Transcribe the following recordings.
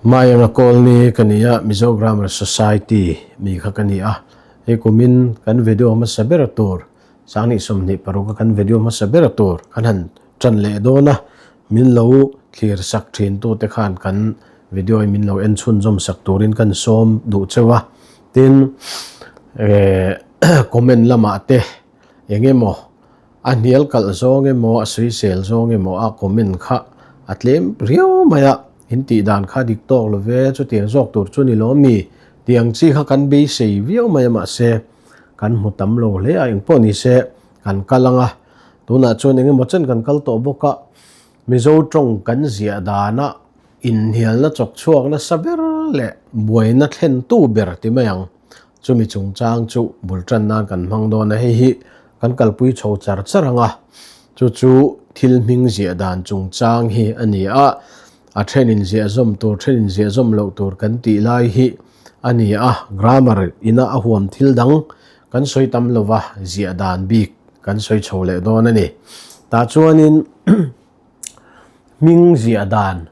Maianga Kawlni ka ni a, Mizo Grammar Society mi kha ka ni a. Hei kumin kan video hmasa ber tur, Sanghnih 26 a kan video hmasa ber tur kan han tan leh dawn a, min lo thlir sak thin tute khan kan video hi min lo en chhunzawm sak turin kan sawm duh cheu a. Tin, comment lamah te eng emaw a hnial kalh zawng emaw a sawisel zawng emaw a comment kha a tlem riau mai a, in tih dan kha dik tawk lo ve, chutiang zawk tur chu ni lo mi tih ang chi kha kan beisei viau mai a mahse kan hmu tam lo hle a, engpawh ni se kan kal ang a, tunah chuan eng emaw chen kan kal tawh bawk a, Mizo tawng kan ziah dana inhnialna chawk chhuak nasa ber leh buaina thlentu ber ti mai ang. Chumi chungchang chu bul tan nan kan hmang dawn a, hei hi kan kalpui chho char char ang a, chu chu thil hming ziah dan chungchang hi a ni a, a then in ziah zawm tur then in ziah zawm loh tur kan tih lai hi a ni a, grammar ina a huam thil dang kan sawi tam lova ziah dan bik kan sawi chho leh dawn a ni. Tah chuanin hming ziah dan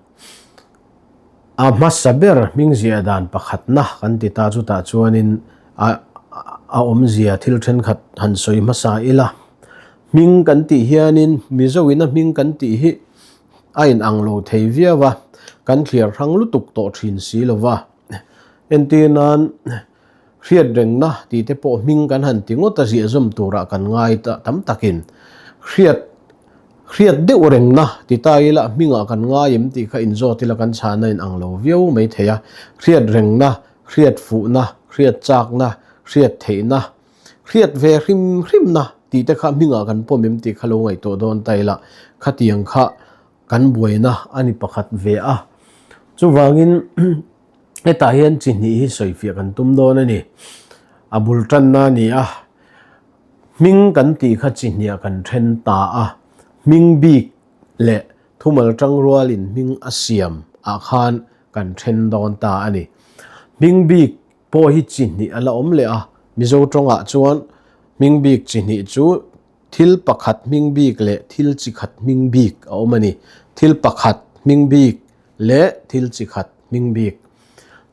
a hmasa ber hming ziah dan pakhatna kan ti ta chutah chuanin a a awmzia thil thenkhat han sawi hmasa ila. Hming kan tih hianin Mizo ina hming kan tih hi a inang lo thei viau a, kan thliar hrang lutuk tawh thin si lova. Entir nan Hriat rengna tih te pawh hming kan han ti ngawt a ziah zawm turah kan ngai ta tam takin hriat hriat deuh rengna ti ta ila hmingah kan ngai em tih kha inzawt ila kan chhana in ang lo viau mai thei a. Hriat rengna, hriat fuhna, hriat chakna, hriat theihna, hriat ve hrim hrimna tih te kha hmingah kan pawm em tih kha lo ngaihtuah dawn ta ila khatiang kha kan buaina a ni pakhat ve a. Chuvangin Hetah hian chi hnih hi sawifiah kan tum dawn a ni. A bul tanna a ni a, hming kan tih kha chi hniah kan then ta a, hming bik leh thumal tang rualin hming a siam ah khan kan then dawn ta a ni. Hming bik pawh hi chi hnih a la awm leh a, Mizo tawngah chuan hming bik chi hnih chu thil pakhat hming bik leh thil chi khat hming bik a awm a ni. Thil pakhat hming bik leh thil chi khat hming bik.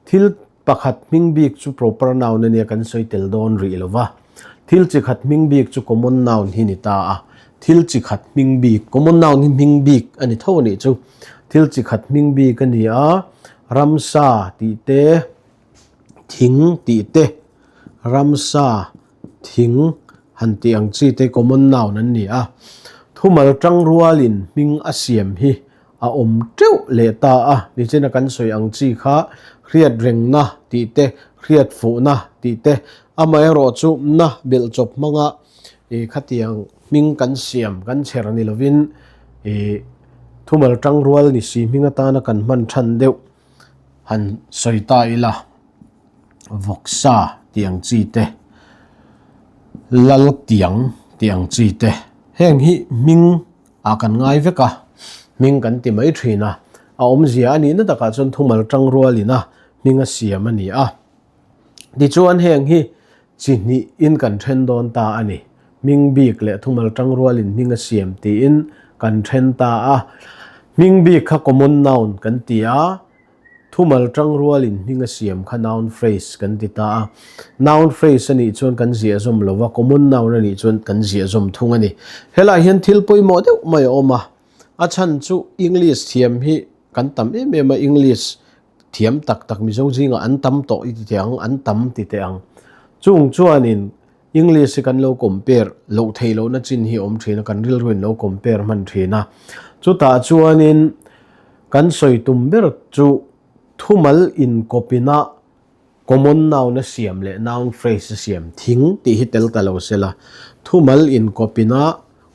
Thil pakhat hming bik chu proper noun a nia kan sawi tel dawn rih lo va. Thil chi khat hming bik chu common noun hi ni ta a. Thil chi khat hming bik, common noun hi hming bik a ni tho a nih chu. Thil chi khat hming bik a ni a, ramsa tih te, thing tih te, ramsa, thing han tih ang chi te common noun an ni a. Thumal tang rualin hming a siam hi a awm teuh leh ta a, nichina kan sawi ang chi kha hriat rengna tih te, hriat fuhna tih te, amaherawh chu na belh chawp hmanga ih khatiang hming kan siam kan chher ni lovin ih thumal tangrual ni si hming atana kan hman than deuh han sawi ta ila vawksa tih ang chi te, lal tiang tih ang chi te, heng hi hming a kan ngai vek a, hming kan ti mai thin a, a awmzia a nihna takah chuan thumal tang rualin a hming a siam a ni a. Tichuan heng hi chi hnihin kan then dawn ta a ni. Hming bik leh thumal tang rualin hming a siam tiin kan then ta a. Hming bik kha common noun kan ti a. Thumal tang rualin hming a siam kha noun phrase kan ti ta a. Noun phrase a nih chuan kan ziah zawm lo va, common noun a nih chuan kan ziah zawm thung a ni. Helaiah hian thil pawimawh deuh mai a awm a. A chhan chu English thiam hi kan tam em em a, English thiam tak tak Mizo zingah an tam tawh i ti teh ang, an tam ti teh ang. Chung chuanin English hi kan lo compare loh theih lohna chin hi a awm thin a, kan rilruin lo compare hman thin a. Chutah chuanin Kan sawi tum ber chu thumal inkawpina common noun a siam leh noun phrase a siam thing tih hi tel ta lo se la, thumal inkawpina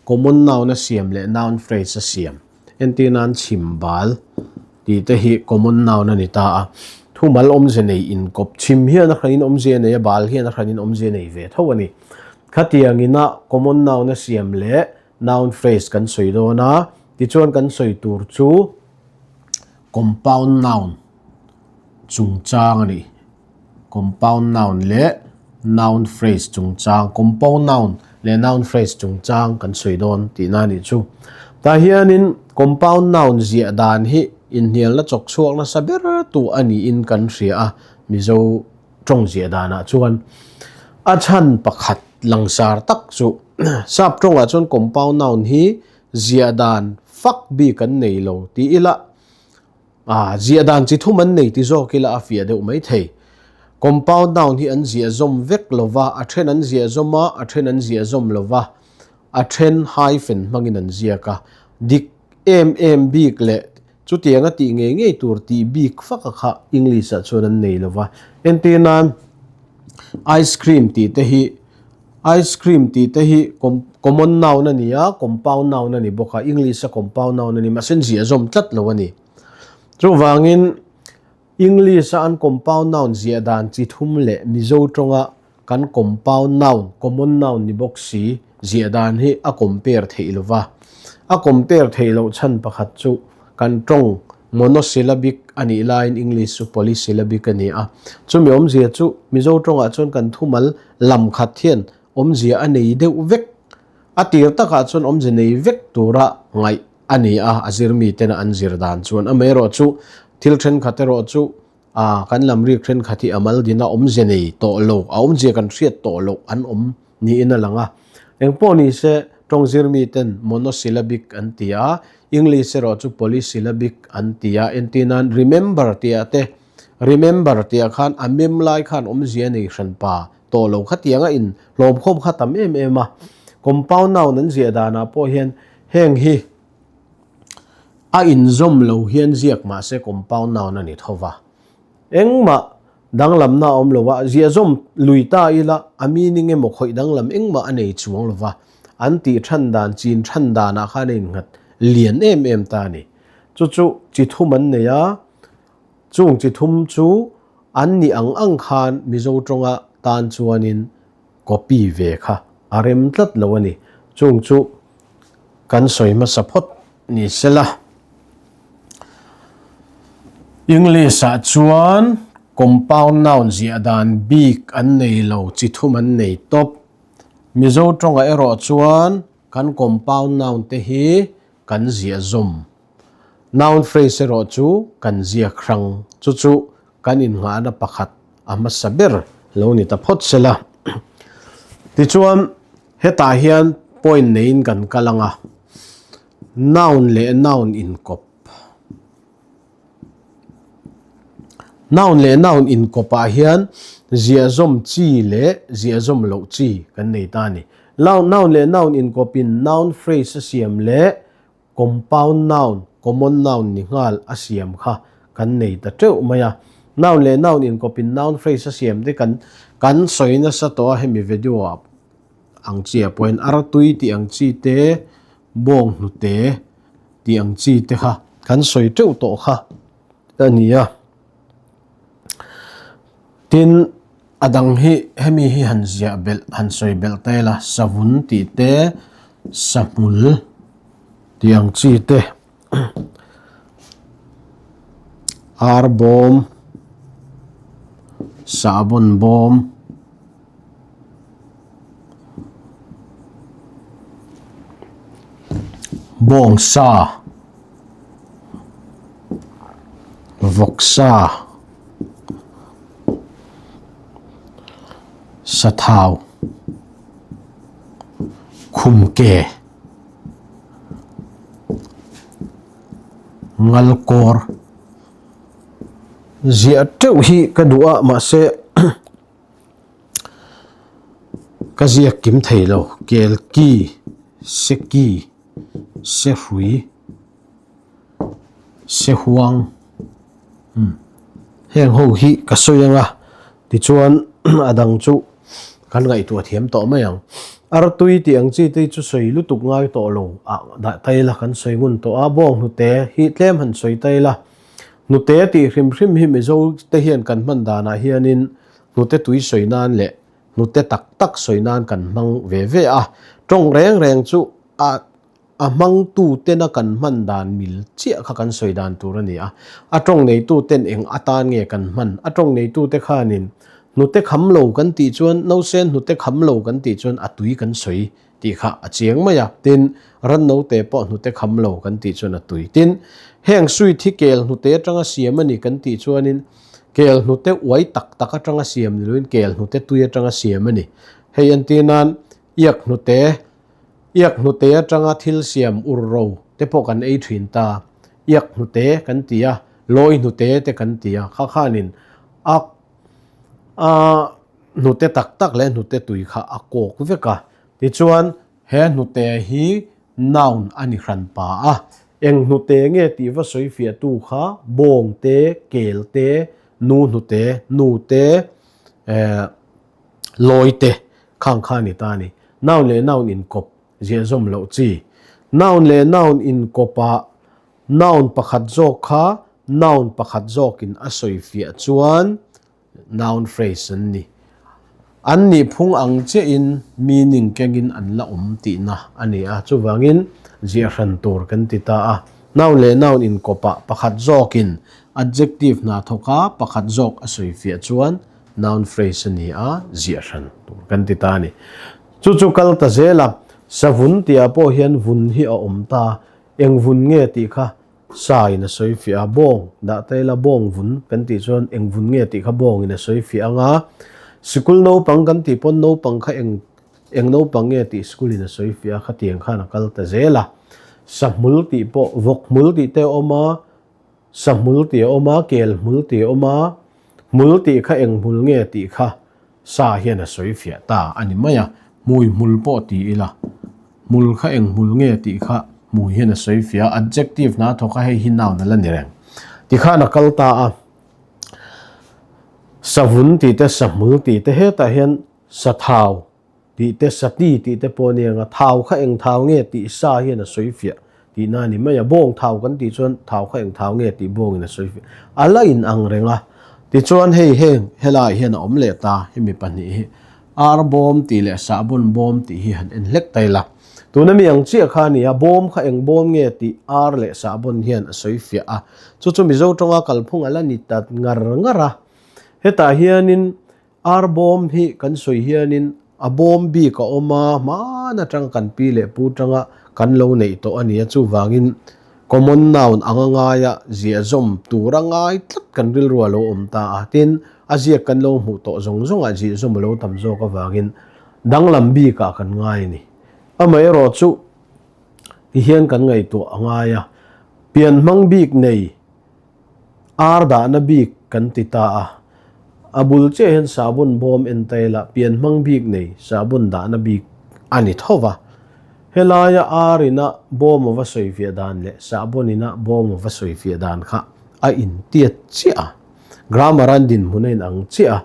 common noun a siam leh noun phrase a siam entir nan chhimbal tih te hi common noun a ni ta a, thumal awmze nei inkawp chhim hian a hranin awmze a nei a, bal hian a hranin awmze a nei ve tho a ni. Khatiangina common noun a siam leh Noun phrase kan sawi dawn a, tichuan kan sawi tur chu compound noun chungchang a ni. Compound noun leh noun phrase chungchang, compound noun leh noun phrase chungchang kan sawi dawn tihna a nih chu. Tah hianin compound noun ziah dan hi inhnialna chawk chhuak nasa ber tu a niin kan hria a, Mizo tawng ziah danah chuan a chhan pakhat langsar tak chu sap tawngah chuan compound noun hi ziah dan fak bik an nei lo ti ila ah ziah dan chi thum an nei ti zawk ila a fiah deuh mai thei. Compound noun hi an ziah zawm vek lova, a then an ziah zawm a, a then an ziah zawm lova, a then hyphen hmangin an ziak a, dik em em bik leh Chutianga tih ngei ngei tur tih bik fak a kha English ah chuan an nei lova. Entir nan ice cream tih te hi ice cream tih te hi common noun a ni a, compound noun a ni bawk a, English a compound noun a ni mahse an ziah zawm tlat lo a ni. Chuvangin English a an compound noun ziah dan chi thum leh Mizo tawnga Kan compound noun, common noun ni bawk si, ziah dan hi a compare theih lo va. A compare theih loh chhan pakhat chu kan tawng monosyllabic a nih laiin English chu polysyllabic a ni a. Chumi awmzia chu Mizo tawngah chuan kan thumal lam khat hian awmzia a nei deuh vek. A tir takah chuan awmzia nei vek tura ngaih a ni a, a zirmi tena an zir dan chuan. Amaherawhchu thil thenkhat erawh chu A, kan lam rik thenkhat hi a mal dina awmzia nei tawh lo, a awmzia kan hriat tawh loh an awm niin a lang a. Engpawh ni se, tawng zirmi ten monosyllabic an ti a, English erawh chu polysyllabic an ti a, entir nan remember tih ah te, remember tih ah khan a mem lai khan awmzia nei hran pa tawh lo khatianga in hlawmkhawm kha tam em em a. Compound noun an ziah danah pawh hian heng hi A inzawm lo hian ziak mahse compound noun a ni tho va. Engmah danglamna a awm lo a, ziahzawm lui ta ila a meaning emaw khawih danglam engmah a nei chuang lo va, an tih than dan, chin than danah khan a innghat lian em em ta a ni. Chu chu chi thum an nei a, chung chi thum chu an nih ang ang khan Mizo tawnga tan chuanin copy ve kha a rem tlat lo a ni. Chung chu kan sawi hmasa phawt ni sela. English ah chuan compound noun ziah dan bik an nei lo, chi thum an nei tawp. Mizo tawngah erawh chuan kan compound noun te hi kan ziah zawm. Noun phrase erawh chu kan ziak hrang. Chu chu kan innghahna pakhat a hmasa ber lo ni ta phawt sela. Tichuan hetah hian point neiin kan kal ang a, noun leh noun inkawp. Noun leh noun inkawpah hian ziahzawm chi leh ziahzawm loh chi kan nei ta a ni. Noun leh noun inkawpin noun phrase a siam leh Compound noun, common noun ni nghal a siam kha kan nei ta teuh mai a. Noun leh noun inkawpin noun phrase a siam te kan kan sawi nasa tawh a hemi video ah ang chi ah pawhin artui tih ang chi te, bawng hnute tih ang chi te kha kan sawi teuh tawh kha a ni a. Tin, a dang hi hemi hi han ziah belh, han sawi belh ta ila, savun tih te, sahmul tih ang chi te, ar bawm, sahbawn bawm, bawngsa. Vawksa sathau khumke ngalkawr ziah teuh hi ka duh a mahse ka ziak kim thei lo kelki seki. Sehrui, Sehuang, umm heng ho hi ka sawi ang a, tichuan a dang chu kan ngaihtuah thiam tawh mai ang. Artui tih ang chi te chu sawi lutuk ngai tawh lo ah dah ta ila kan sawi ngun tawh a, bawng hnute hi tlem han sawi ta ila, hnute tih hrim hrim hi Mizo te hian kan hman danah hianin hnute tui sawi nan leh Hnute tak tak sawi nan kan hmang ve ve a, tawng reng reng chu a a hmangtu tena kan hman dan mil chiah kha kan sawi dan tur a ni a. A tawng neitu ten eng atan nge kan hman? A tawng neitu te khanin Hnute kham lo kan tih chuan nausen hnute kham lo kan tih chuan a tui kan sawi tih kha a chiang mai a. Tin, ran note pawh hnute kham lo kan tih chuan a tui. Tin, heng sweet hi kel hnute atanga siam a ni kan tih chuanin kel hnute uai tak tak atanga siam ni loin kel hnute tui atanga siam a ni. Hei entir nan iak hnute, iak hnute atanga thil siam ur ro te pawh kan ei thin ta. Iak hnute kan ti a, lawi hnute te kan ti a, kha khanin a a hnute tak tak leh hnute tui kha a kawk vek a. Tichuan he hnute hi noun a ni hran pa a. Eng hnute nge tih va sawi fiah tu kha bawng te, kel te, nu hnute, nu te, eh lawi te khang kha a ni ta a ni. Noun leh noun inkawp ziah zawm loh chi. Noun leh noun inkawp ah Noun pakhat zawk kha noun pakhat zawkin a sawi fiah chuan noun phrase an ni. An nih phung ang chiahin meaning kengin an la awm tihna a ni a, chuvangin ziah hran tur kan ti ta a. Noun leh noun inkawpah pakhat zawkin adjective hna thawk a, pakhat zawk a sawi fiah chuan noun phrase a ni a, ziah hran tur kan ti ta a ni. Chu chu kal ta zel a, savun tihah pawh hian vun hi a awm ta. Eng vun nge tih kha sa in a sawi fiah a, bawng dah ta ila bawng vun kan tih chuan eng vun nge tih kha bawng in a sawi fiah ang a, sikul naupang kan tih pawn naupang kha eng eng naupang nge tih sikul in a sawi fiah a, khatiang khan a kal ta zel a. Sahmul tih pawh vawk hmul tih te a awm a, Sahmul tih a awm a, kel hmul tih a awm a, hmul tih kha eng hmul nge tih kha sa hian a sawi fiah ta a ni mai a, hmui hmul pawh ti ila, hmul kha eng hmul nge tih kha hmui hian a sawi fiah a, adjective hna thawk a hei hi noun a la ni reng. Tikhan a kal ta a, savun tih te, sahmul tih te hetah hian sathau Tih te sati tih te pawh a ni ang a, thau kha eng thau nge tih sa hian a sawi fiah tihna a ni mai a, bawng thau kan tih chuan thau kha eng thau nge tih bawngin a sawi fiah a la in ang reng a, tichuan hei heng helaiah hian a awm leh ta hemi pahnih hi ar bawm tih leh sahbawn bawm tih hi han en hlek ta ila, tuna mi ang chiah kha a ni a, bawm kha eng bawm nge tih ar leh sahbawn hian a sawi fiah a, chu chu Mizo tawnga kalphung a la ni ta ngar ngar a, hetah hianin Ar bawm hi kan sawi hianin a bawm bik a awm a, hmaan atanga kan pi leh pu tanga kan lo neih tawh a ni a, chuvangin common noun anga ngaia ziahzawm tura ngai tlat kan rilru a lo awm ta a, tin a ziak kan lo hmuh tawh zawng zawngah ziahzawm a lo tam zawk avangin danglam bikah kan ngai a ni. Amaherawhchu tihian kan ngaihtuah a ngai a, pianhmang bik nei Ar dahna bik kan ti ta a, a bul chiah hian sahbun bawm en ta ila pian hmang bik nei sahbun dahna bik a ni tho va. Helaia ar ina bawm a va sawi fiah dan leh sahbun ina bawm a va sawi fiah dan kha a intiat chiah a. Grammar an dinhmun a inang chiah a,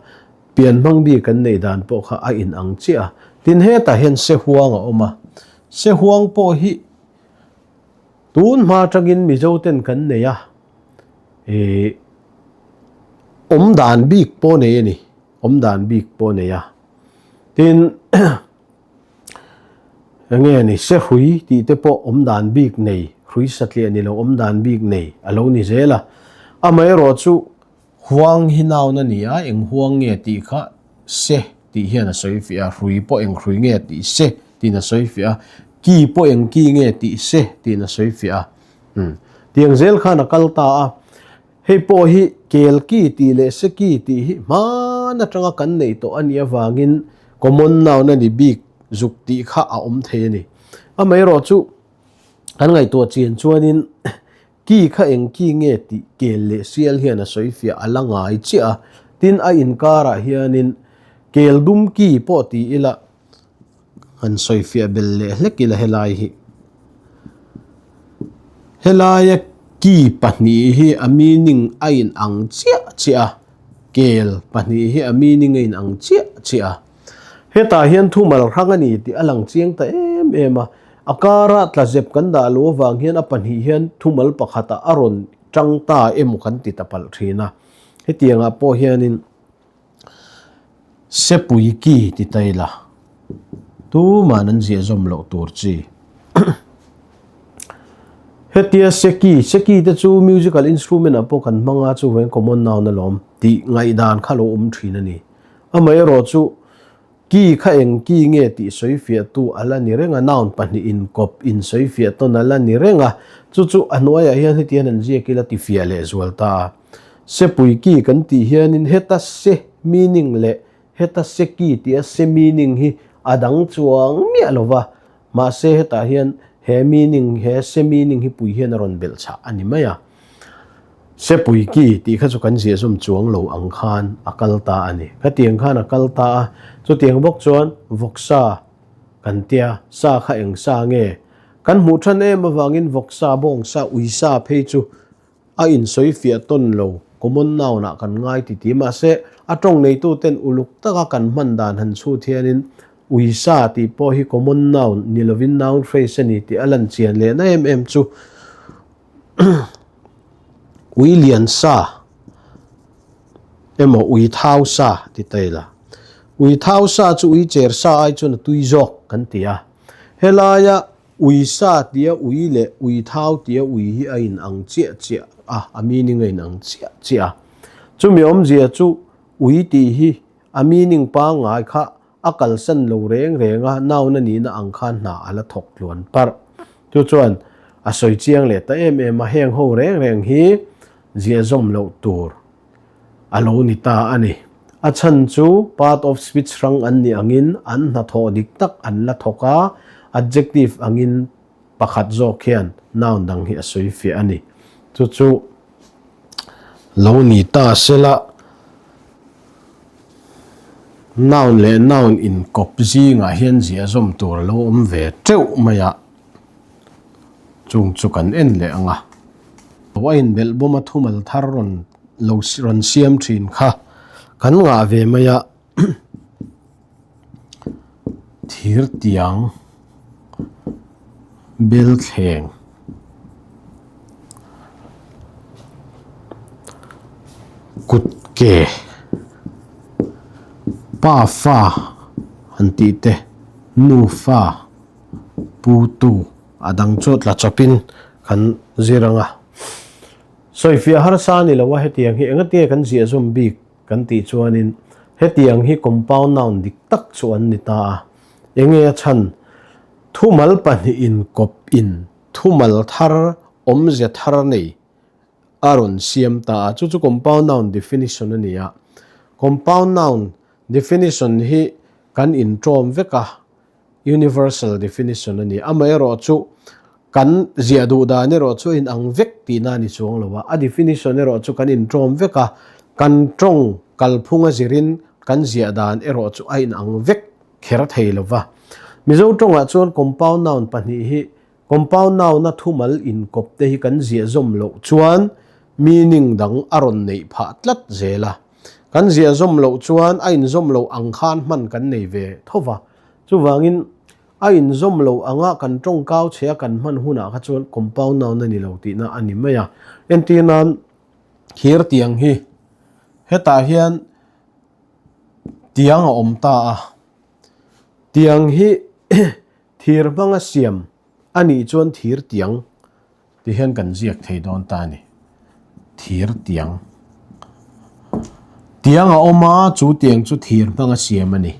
pian hmang bik kan neih dan pawh kha a inang chiah a. Tin hetah hian sehuang a awm a, sehuang pawh hi Tun hma atangin Mizo ten kan nei a, ih awm dan bik pawh nei a ni, awm dan bik pawh nei a. Tin enge ni se hrui tih te pawh awm dan bik nei, hrui satliah ni lo awm dan bik nei a lo ni zel a. Amaherawhchu Huang hi noun a ni a, eng huang nge tih kha se tih hian a sawi fiah a, hrui pawh eng hrui nge tih se tiin a sawi fiah a, ki pawh eng ki nge tih se tiin a sawi fiah a. Umm. Tiang zel khan a kal ta a, hei pawh hi kel ki tih leh se ki tih hi hmaan atanga kan neih tawh a nih avangin common noun a ni bik zuk tih kha a awm thei a ni. Amaherawhchu kan ngaihtuah chian chuanin Ki kha eng ki nge tih kel leh sial hian a sawi fiah a la ngai chiah a, tin a inkarah hianin kel dum ki pawh ti ila han sawi fiah bel leh hlek ila helai hi. Helaia ki pahnih hi a meaning a inang chiah chiah a, kel pahnih hi a meaning a inang chiah chiah a. Hetah hian thumal hrang a ni tih a lang chiang ta em em a, a kara tlazep kan dah loh avang hian a pahnih hian thumal pakhatah a rawn tang ta emaw kan ti ta palh thin a. Hetiangah pawh hianin Sepui ki ti ta ila tuman an ziah zawm loh tur chi. Hetia seki, seki te chu musical instrument ah pawh kan hmang a, chuvangin common noun alawm tih ngaihdan kha lo awm thin a ni. Amaherawhchu, ki kha eng ki nge tih sawifiahtu a la ni reng a, noun pahnihin inkawp insawifiah tawn a la ni reng a, chu chu a hnuaiah hian heti hian an ziak ila tifiah lehzual ta a. Sepui ki kan tih hianin heta se meaning leh heta se ki tia se meaning hi a dang chuang miah lo va, Mahse hetah hian he meaning, he se meaning hi pui hian a rawn belh chhah a ni mai a. Se pui ki tih kha chu kan ziah zawm chuang lo ang khan a kal ta a ni. Khatiang khan a kal ta a, chutiang bawk chuan vawksa kan tia, sa kha eng sa nge? Kan hmuh than em avangin vawksa, bawngsa, uisa phei chu A insawi fiah tawn lo, common noun ah kan ngai ti ti. Mahse, a tawng neitu ten uluk taka kan hman dan han chhut hianin uisa tih pawh hi common noun ni lovin noun phrase a ni tih a lan chian lehna em em chu ui lian sa emaw ui thau sa ti ta ila. Ui thau sa chu ui cher sa ai chuan a tui zawk kan ti a. Helaia Ui sa tia ui leh ui thau tia ui hi a in ang chiah chiah a, a meaning a in ang chiah chiah a. Chumi awmzia chu ui tih hi a meaning pangngai kha a kalsan lo reng reng a, noun a nihna ang khan hna a la thawk tluan parh. Chu chuan a sawi chiang leh ta em em a, heng ho reng reng hi ziahzawm loh tur a lo ni ta a ni. A chhan chu part of speech hrang an nih angin an hnathawh dik tak an la thawk a, adjective angin pakhat zawk hian noun dang hi a sawi fiah a ni. Chu chu lo ni ta sela noun leh noun inkawp zingah hian ziahzawm tur a lo awm ve teuh mai a. Chung chu kan en leh ang a. A inbelh bawm a thumal thar rawn lo rawn siam thin kha kan ngah ve mai a. Thir tiang bel thleng kut ke pa fa han tih te nu fa. Pu tu a dang chu tla chawpin kan zir ang a. Sawifiah harsa a ni lo a, hetiang hi engatinge kan ziah zawm bik kan tih chuanin hetiang hi compound noun dik tak chu an ni ta a. Enge a chhan? Thumal pahnihin kawp in thumal thar awmze thar nei a rawn siam ta a, chu chu compound noun definition a ni a. Compound noun definition hi kan intawm vek a. Universal definition a ni. Amaherawhchu, kan ziah duh dan erawh chu a inang vek tihna a ni chuang lo a. A definition erawh chu kan intawm vek a, kan tawng kalphung a zirin kan ziah dan erawh chu a inang vek kher thei lo va. Mizo tawngah chuan compound noun pahnih hi Compound noun-a thumal inkawp te hi kan ziah zawm loh chuan meaning dang a rawn neih phah tlat zel a. Kan ziah zawm loh chuan a inzawm loh ang khan hman kan nei ve tho va. Chuvangin a inzawm loh anga kan tawngkau che a kan hman hunah kha chuan compound noun a ni lo tihna a ni mai a. Entir nan thir tiang hi hetah hian tiang a awm ta a. Tiang hi Thir hmanga siam a nih chuan thir tiang ti hian kan ziak thei dawn ta a ni. Thir tiang. Tiang a awm a, chu tiang chu thir hmanga siam a ni.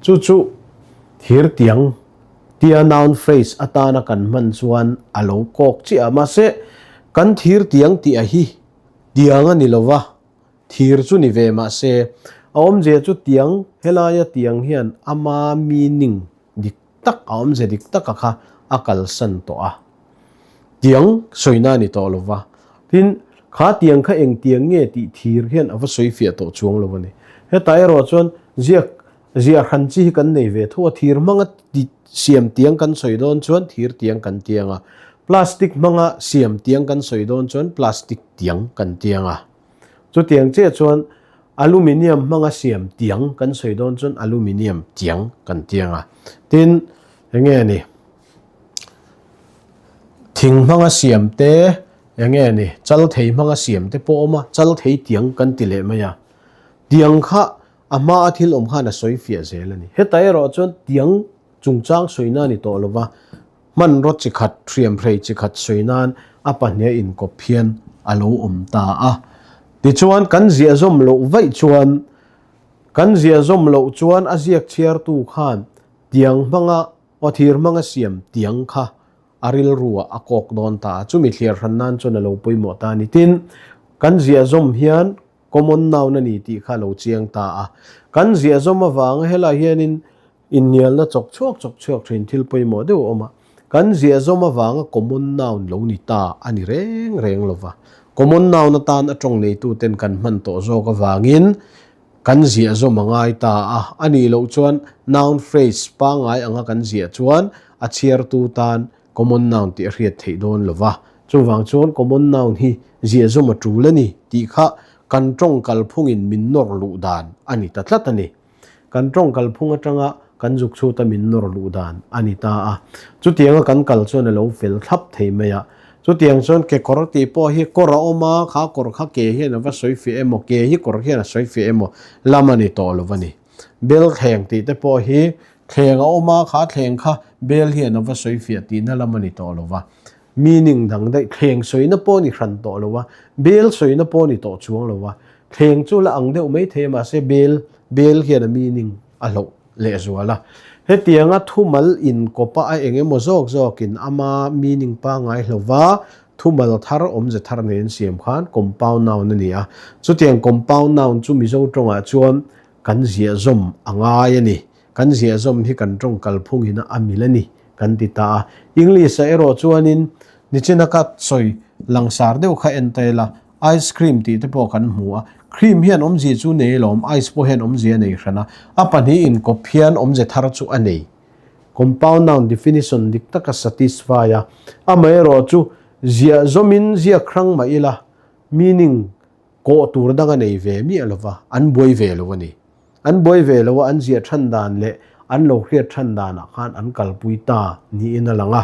Chu chu thir tiang tia noun phrase atana kan hman chuan a lo kawk chiah a. Mahse, kan thir tiang tih a hi tiang a ni lo va, thir chu ni ve mahse, a awmzia chu tiang helaia tiang hian ama meaning dik tak, a awmzia dik taka kha a kalsan tawh a. Tiang sawina a ni tawh lo va. Tin, kha tiang kha eng tiang nge tih thir hian a va sawi fiah tawh chuang lo a ni. Hetah erawh chuan ziak, ziah hran chi hi kan nei ve tho a, thir hmanga siam tiang kan sawi dawn chuan thir tiang kan tiang a, plastic hmanga siam tiang kan sawi dawn chuan plastic tiang kan tiang a. Chutiang chiah chuan aluminium hmanga siam tiang kan sawi dawn chuan aluminium tiang kan tiang a. Tin, eng nge ni? Thing hmanga siam te, eng nge ni? Chal thei hmanga siam te pawh awm a, chal thei tiang kan ti leh mai a. Tiang kha a hma a thil awm khan a sawi fiah zel a ni. Hetah erawh chuan tiang chungchang sawina a ni tawh lova, Hmanraw chi khat, hriamhrei chi khat sawi nan a pahniha inkawp hian a lo awm ta a. Tichuan, kan ziah zawm loh vaih chuan Kan ziah zawm loh chuan a ziak chhiartu khan tiang hmanga aw thir hmanga siam tiang kha a rilruah a kawk dawn ta a, chumi thliar hran nan chuan a lo pawimawh ta a ni. Tin, kan ziah zawm hian common noun a ni tih kha a lo chiang ta a. Kan ziah zawm avanga helai hianin innialna chawk chhuak chawk chhuak thin thil pawimawh deuh a awm a. Kan ziah zawm avanga common noun lo ni ta a ni reng reng lo va. Common noun atan a tawng neituten kan hman tawh zawk avangin kan ziah zawm a ngai ta a. A nih loh chuan noun phrase pangngai anga kan ziah chuan a chhiartu tan common noun tih a hriat theih dawn lo va. Chuvang chuan common noun hi ziah zawm a tul a ni tih kha kan tawng kalphungin min nawr luh dan a ni ta tlat a ni. Kan tawng kalphung atanga kan zuk chhuta min nawr luh dan a ni ta a. Chutianga kan kal chuan a lo fel thlap thei mai a. Chutiang chuan kekawr tih pawh hi kawr a awm a, kha kawr kha ke hian a va sawi fiah emaw, ke hi kawr hian a sawi fiah emaw lam a ni tawh lo a ni. Bel thleng tih te pawh hi thleng a awm a, kha thleng kha bel hian a va sawi fiah tihna lam a ni tawh lo va. Meaning dang daih, thleng sawina pawh ni hran tawh lo a, bel sawina pawh ni tawh chuang lo a. Thleng chu la ang deuh mai thei a mahse bel, bel hian a meaning a hloh lehzual a. Hetianga thumal inkawpa a eng emaw zawk zawkin ama meaning pangngai hlova thumal thar awmze thar nei an siam khan compound noun a ni a. Chutiang compound noun chu Mizo tawngah chuan kan ziah zawm a ngai a ni. Kan ziah zawm hi kan tawng kalphungin a mil a ni kan ti ta a. English-ah erawh chuanin nichina ka sawi langsar deuh kha en ta ila, Ice cream tih te pawh kan hmu a, cream hian awmzia chu nei alawm, ice pawh hian awmzia a nei hran a, a pahnih inkawp hian awmze thar chu a nei. Compound noun definition dik taka satisfy a, amaherawh chu ziah zawmin ziak hrang mah ila meaning kawh tur dang a nei ve miah lova, an buai ve lo a ni. An buai ve lo a, an ziah than dan leh an lo hriat than danah khan an kalpui ta niin a lang a.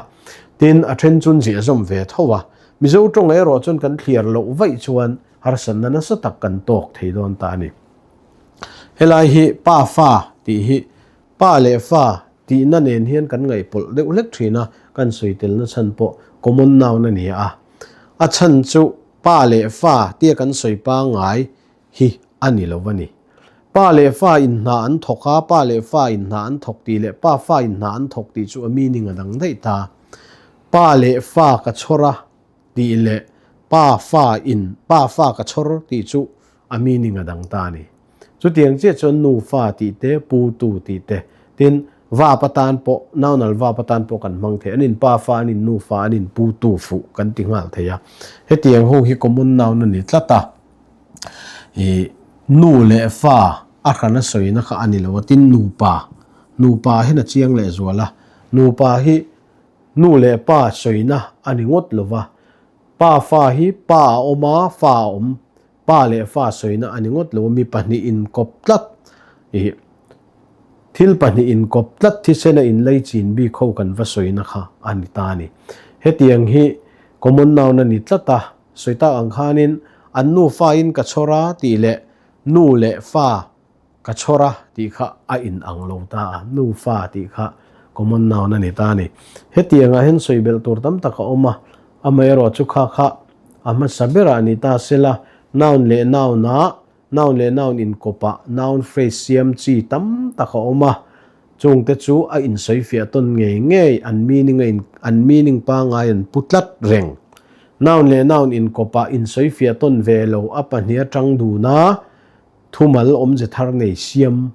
Tin, a then chun ziah zawm ve tho a. Mizo tawng erawh chuan kan thliar loh vaih chuan harsatna nasa tak kan tawk thei dawn ta a ni. Helai hi pa fa tih hi pa leh fa tihna nen hian kan ngaihpawlh deuh hlek thin a, kan sawi telna chhan pawh common noun a ni a. A chhan chu pa leh fa tia kan sawi pangngai hi a ni lo a ni. Pa leh fa in hna an thawk a, pa leh fa in hna an thawk tih leh pa fa in hna an thawk tih chu a meaning a dang daih ta. Pa leh fa ka chhawr a tih leh pa fa in pa fa ka chhawr tih chu a meaning a dang ta a ni. Chutiang chiah chuan nu fa tih te, pu tu tih te, tin vap atan pawh naunal vap atan pawh kan hmang thei. An in pa fa, an in nu fa, an in pu tu fuh kan ti nghal thei a. Hetiang ho hi common noun a ni tlat a. Ih nu leh fa a hran a sawina kha a ni lo a, tin nupa, nupa hian a chiang leh zual a, nupa hi nu leh pa sawina a ni ngawt lo va, pa fa hi pa a awm a, fa a awm, pa leh fa sawina a ni ngawt lo a, mi pahnih inkawp tlat ih thil pahnih inkawp tlat thisena inlei chin bik ho kan va sawina kha a ni ta a ni. Hetiang hi common noun a ni tlat a. Sawi tak ang khanin an nufain ka chhawr a tih leh nu leh fa ka chhawr a tih kha a in ang lo ta a, nu fa tih kha common noun a ni ta a ni. Hetiangah hian sawi belh tur tam tak a awm a, amaherawh chu kha kha a hmasa berah ni ta sela noun leh noun ah Noun leh noun inkawpah noun phrase siam chi tam tak a awm a, chungte chu a insawifiah tawn ngei ngei, an meaning a in an meaning pangngai an pu tlat reng. Noun leh noun inkawpah insawifiah tawn ve lo a pahnih atang dun a, thumal awmze thar nei siam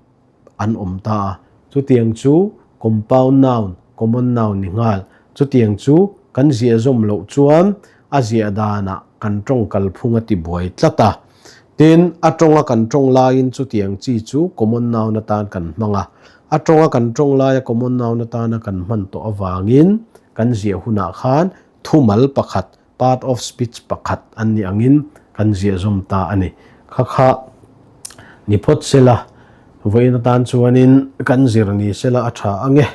an awm ta a. Chutiang chu compound noun, common noun ni nghal. Chutiang chu kan ziah zawm loh chuan a ziah danah kan tawng kalphung a ti buai tlat a. Tin, a tawnga kan tawng laiin chutiang chi chu common noun atan kan hmang a. A tawnga kan tawng laia common noun atana kan hman tawh avangin kan ziah hunah khan thumal pakhat, part of speech pakhat an nih angin kan ziah zawm ta a ni. Kha kha ni phawt sela, vawiin atan chuanin kan zir ni sela a tha ang e.